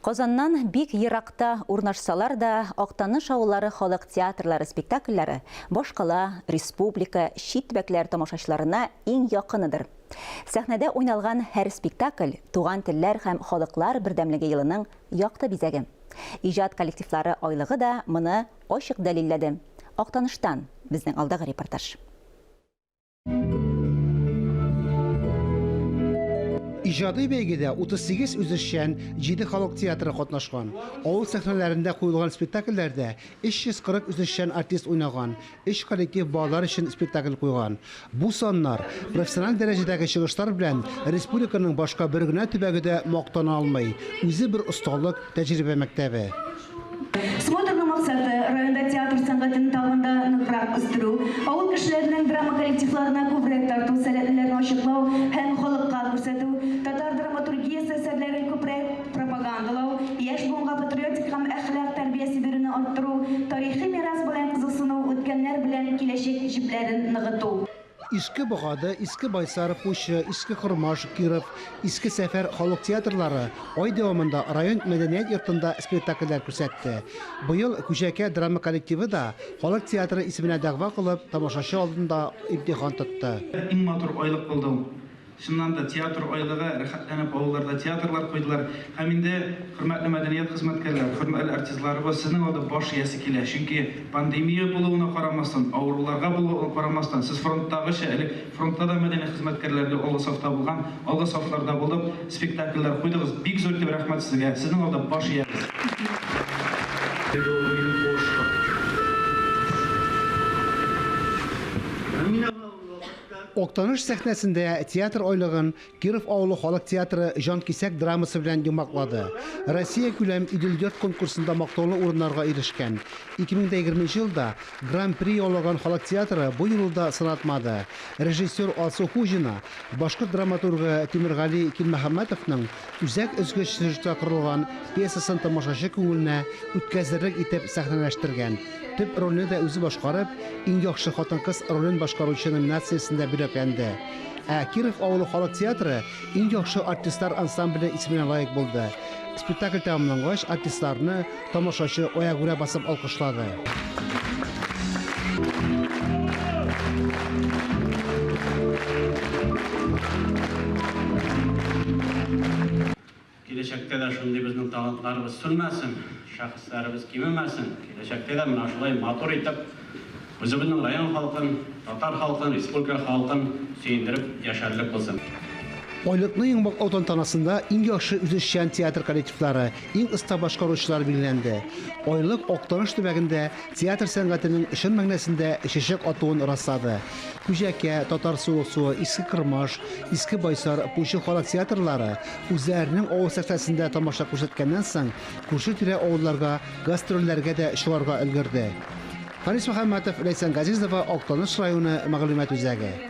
Казаннан бик еракта урнашсалар да, Актаныш авыллары халык театрлары спектакльләре башкала, республика, чит төбәкләр тамашачыларына иң якыныдыр. Сәхнәдә уйналган һәр спектакль, туган телләр һәм халыклар бердәмлеге елының якты бизәге. Иҗат коллективлары айлыгы да моны ачык дәлилләде. Актаныштан, безнең алдагы репортаж. Иҗади бәйгедә 38 үзешчән, 7 халык театры катнашкан. Авыл сәхнәләрендә куелган спектакльләрдә 340 үзешчән артист уйнаган, өч коллектив балалар өчен спектакль куйган. Бу саннар, профессиональ дәрәҗәдәге чыгышлар белән республиканың башка бер генә төбәге дә мактана алмый. Үзе бер осталык, тәҗрибә мәктәбе. Смотрның максаты, районда театр сәнгатен тагын да ныграк үстерү, авыл кешеләренең драма коллективларына күбрәк тарту сәләтлеләрен ачыклау һәм халыкка күрсәтү, татар драматургиясе әсәрләрен күбрәк пропагандалау, яшь буынга патриотик һәм әхлак тәрбиясе бирүне арттыру, тарихи мирас белән кызыксыну, үткәннәр белән киләчәк җепләрен ныгыту. Иске Богады, Иске Байсар, Пучы, Иске Кормаш, Киров, Иске Сәфәр халык театрлары ай дәвамында район мәдәният йортында спектакльләр күрсәтте. Быел Күҗәкә драма коллективы да халык театры исеменә дәгъва кылып, тамашачы алдында имтихан тотты. Иң матур айлык булды ул. Чыннан да, театр айлыгы, рәхәтләнеп авылларда театрлар куйдылар. Һәм инде, хөрмәтле мәдәният хезмәткәрләре, хөрмәтле артистларыбыз, сезнең алда баш иясе килә. Чөнки пандемия булуына карамастан, авыруларга булуына карамастан, сез фронттагыча, элек фронтта да мәдәният хезмәткәрләре алгы сафта булган, алгы сафларда булып, спектакльләр куйдыгыз. Бик зур итеп рәхмәт сезгә. Сезнең алда баш иябез. Актаныш сәхнәсендә театр айлыгын Киров авылы халык театры Җанкисәк драмасы белән йомгаклады. Россиякүләм Идел-йорт конкурсында мактаулы урыннарга ирешкән. 2020 елда Гран-при яулаган халык театры бу юлы да сынатмады. Режиссер Алсу Хуҗина башкорт драматургы Тимергали Килмөхәммәтовның үзәк өзгеч сюжетка корылган пьесасын тамашачы күңеленә үткәзерлек итеп сәхнәләштергән. Төп рольне дә үзе башкарып, Иң яхшы хатын-кыз ролен башкаручы номинациясендә бүләкләнде. Ә Киров авылы халык театры Иң яхшы артистлар ансамбле исеменә лаек булды. Спектакль тәмамлангач, артистларны тамашачы аягүрә басып алкышлады. Киләчәктә дә шундый безнең талантларыбыз сүнмәсен, шәхесләребез кимемәсен, киләчәктә дә менә шулай матур итеп үзебезнең район халкын, татар халкын, республика халкын сөендереп яшәрлек булсын. Айлыкны йомгаклау тантанасында иң яхшы үзешчән театр коллективлары, иң оста башкаручылар билгеләнде. Айлык Актаныш төбәгендә театр сәнгатенең чын мәгънәсендә чәчәк атуын раслады. Күҗәкә, Татар Суыксуы, Иске Кормаш, Иске Байсар, Пучы халык театрлары Үзләренең авыл сәхнәсендә тамаша күрсәткәннән соң, күрше-тирә авылларга гастрольләргә дә чыгарга өлгерде. Фарис Мөхәммәтов, Ләйсән Газизова, Актаныш районы мәгълүмат үзәге.